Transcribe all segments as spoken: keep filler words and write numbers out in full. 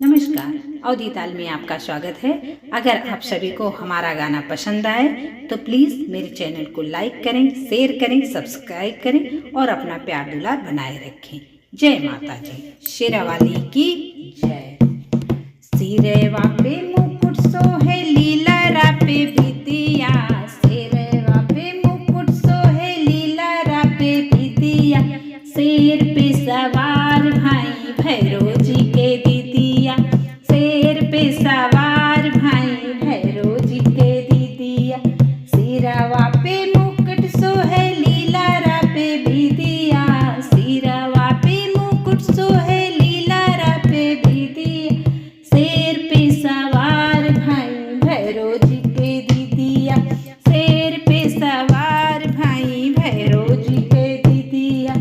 नमस्कार, अवधी ताल में आपका स्वागत है। अगर आप सभी को हमारा गाना पसंद आए तो please मेरे channel को like करें, share करें, subscribe करें और अपना प्यार दुलार बनाए रखें। जय माता जी, शेरा वाली की जय। सिरवा पे मुकुट सोहे, लीलरा पे बिंदिया, सिरवा पे मुकुट सोहे, लीलरा पे बिंदिया, शेर पे सवार भाई भैरो जी के दीदिया, शेर पे सवार भाई भैरो जी के दीदिया। सिरवा पे मुकुट सोहे, लीलरा पे बिंदिया, सिरवा पे मुकुट सोहे, लीलरा पे बिंदिया, शेर पे सवार भाई भैरो जी के दीदिया, शेर पे सवार भाई भैरो जी के दीदिया।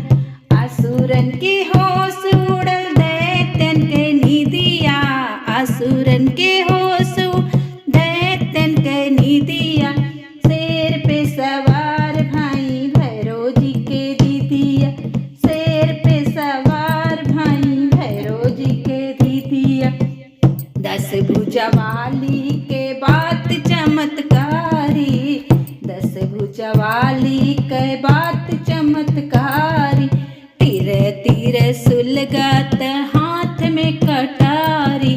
असुरन के होश उड़ल, दैत्यन के नीदिया, असुरन के होश उड़ल, दैत्यन के नीदिया, शेर पे सवार भाई भैरो जी के दीदिया, शेर पे सवार भाई भैरो जी के दीदिया। दस भुजा वाली के बात चमत्कारी, दस भुजा वाली के बात चमत्कारी, तीर तीर सुलगत हाथ में कटारी,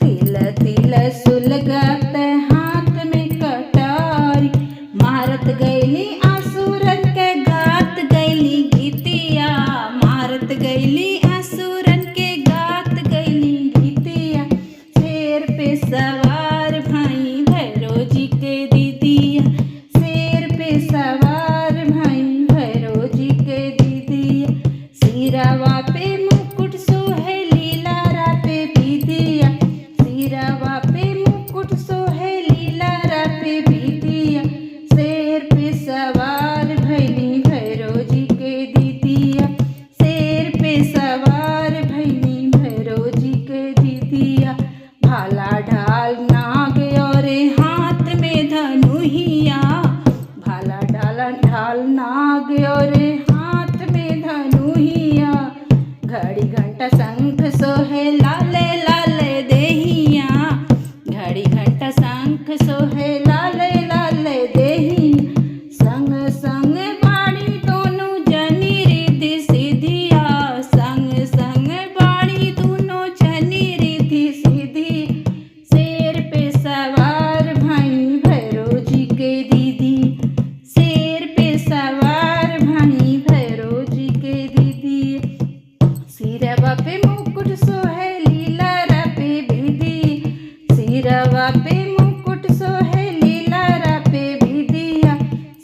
तिल तिल सुलगत हाथ में कटारी, मारत गैली असुरन के गात गैली गीतिया, मारत गैली असुरन के गात गैली गीतिया। शेर पे सवार भाई भैरो जी के दीदिया, शेर पे सवार भाई भैरो जी के दीदिया। सिरवा पे मुकुट सोहे, लीलरा पे बिंदिया, सिरवा पे मुकुट सोहे, लीलरा पे बिंदिया, शेर पे सवार भैनी भैरो जी के दीदिया, शेर पे सवार भैनी भैरो जी के दीदिया। भाला ढाल नाग और हाथ में धनुहिया, भाला ढाल ढाल नाग और हाथ में धनुहिया। घड़ी घंटा शंख सोहे, लाले लाले देहिया, घड़ी घंटा शंख सोहे, लाले लाले देहिया। संग संग बाणी दोनों जनी रिद्धि सिद्धिया, संग संग बाणी दोनों जनी रिद्धि सिद्धिया। शेर पे सवार भाई भैरो जी के दीदी, शेर पे सवार भाई भैरो जी के दीदी। सिरवा पे मुकुट सोहे, लीलरा पे बिंदी, सिरवा पे मुकुट सोहे, लीलरा पे बिंदिया।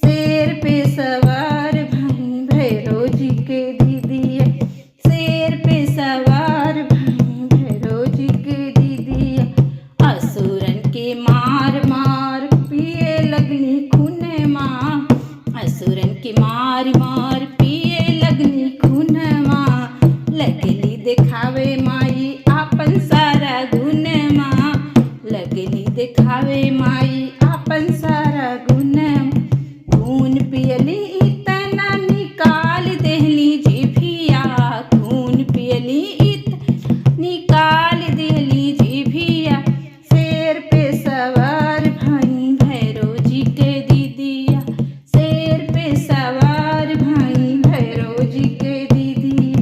शेर पे सवार भाई भैरो जी के दीदिया, शेर पे सवार भाई भैरो जी के दीदिया। असुरन के मार मार पिए लगनी खूनमा, असुरन के मार मार पिए लगनी खूनमा। लगली देखावे माई आपन सारा गुनमा, लगली देखावे माई आपन सारा गुनमा। खून पियली इतना निकाल देहली जीभिया, खून पियली इत निकाल देहली जीभिया। शेर पे सवार भाई भैरो जी के दीदिया, शेर पे सवार भाई भैरो जी के दीदिया,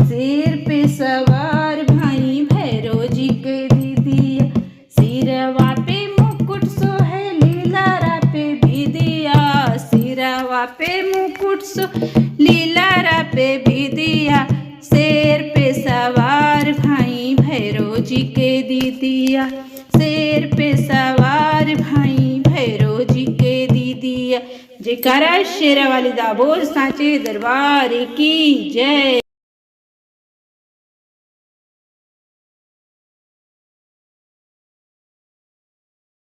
शेर पे सवार भाई भैरो जी के दीदिया। सिरवा पे मुकुट सोहे, लीलरा पे बिंदिया, सिरवा पे मुकुट सो, लीलरा पे बिंदिया। शेर पे सवार भाई भैरो जी के दीदिया, शेर पे सवार भाई भैरो जी के दीदिया। जयकारा शेरा वाली दा बोल सांचे दरबार की जय।